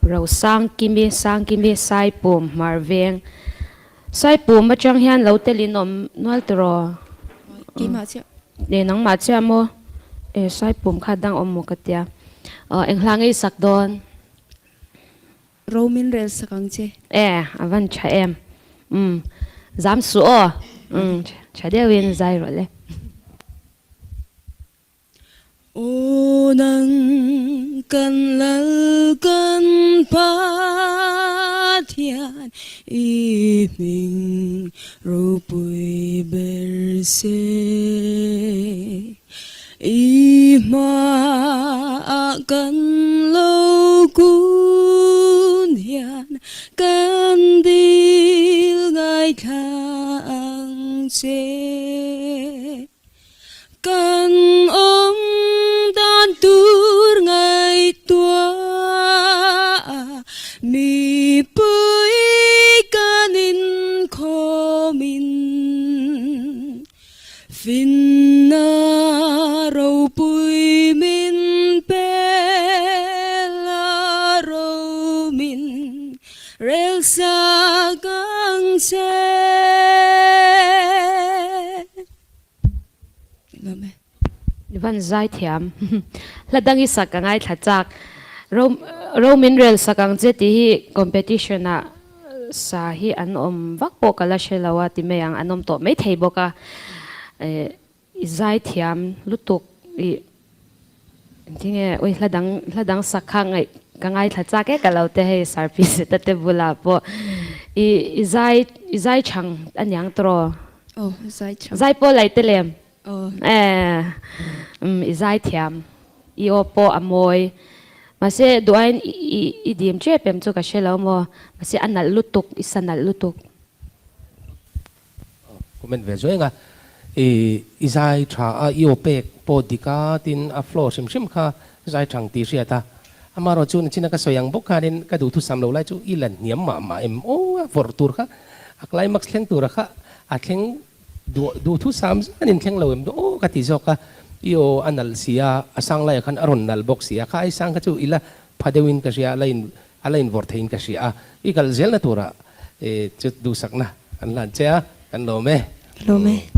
Rosangkimi, Sangkimi, Saipum, Hmarveng. Saipum atang hian lo telin awm nual tiraw? Keimah chiah. E nangmah chiah maw? E Saipum kha dang awm maw ka tia. Eng hla ngei sak dawn? Ro min rel sak ang che. E a van tha em. Umm zam suh aw. Umm tha deuhin zai rawh le. Aw nang kan lal kan Pathian i hming ropui ber se. I hmaah kan lo kun hian kan dil ngaithla ang che. Kan awm dan tur ngaihtuah mipui kan inkhawmin finna ropui min pe la ro min rel sak ang che. I van zai thiam. Hla dang i sak ka ngaithla chak. Ro ro min rel sak ang che tih hi competition ah sa hi an awm vak pawh ka la hre lo a ti mai ang an awm tawh maithei bawk a. I zai thiam lutuk i Engtinge ui hla dang hla dang sak kha ngaih ka ngaithla chak e ka lo te hei Sarpi Zeta te bulah pawh i i zai i zai chhang a niang tawh Aw zai chhang. Zai pawh laih te lem. Aw. E umm i zai thiam i aw pawh a mawi mahse duh aiin i i dim tep em chu ka hre lo maw mahse a nalh lutuk i sa nalh lutuk. Comment ve zuai anga i i zai tha a i aw pek pawh dik a tin a flow hrim hrim kha zai thang tih hriat a amaherawh chu nichina ka sawi ang bawk khanin ka duhthusam lo lai chu i la hniam mah mah em aw a vawrh tur kha a climax thleng tura kha a thleng duh duhthusam zanin thleng lo em aw ka ti zawk a i aw a nalh si a a sang laiah khan a rawn nalh bawk si a kha ai sang kha chu i la pha deuhin ka hria a la in A la invawrh theiin ka hria a, i kal zelna turah chu duhsakna an hlan che a, kan lawm e. Lawm e.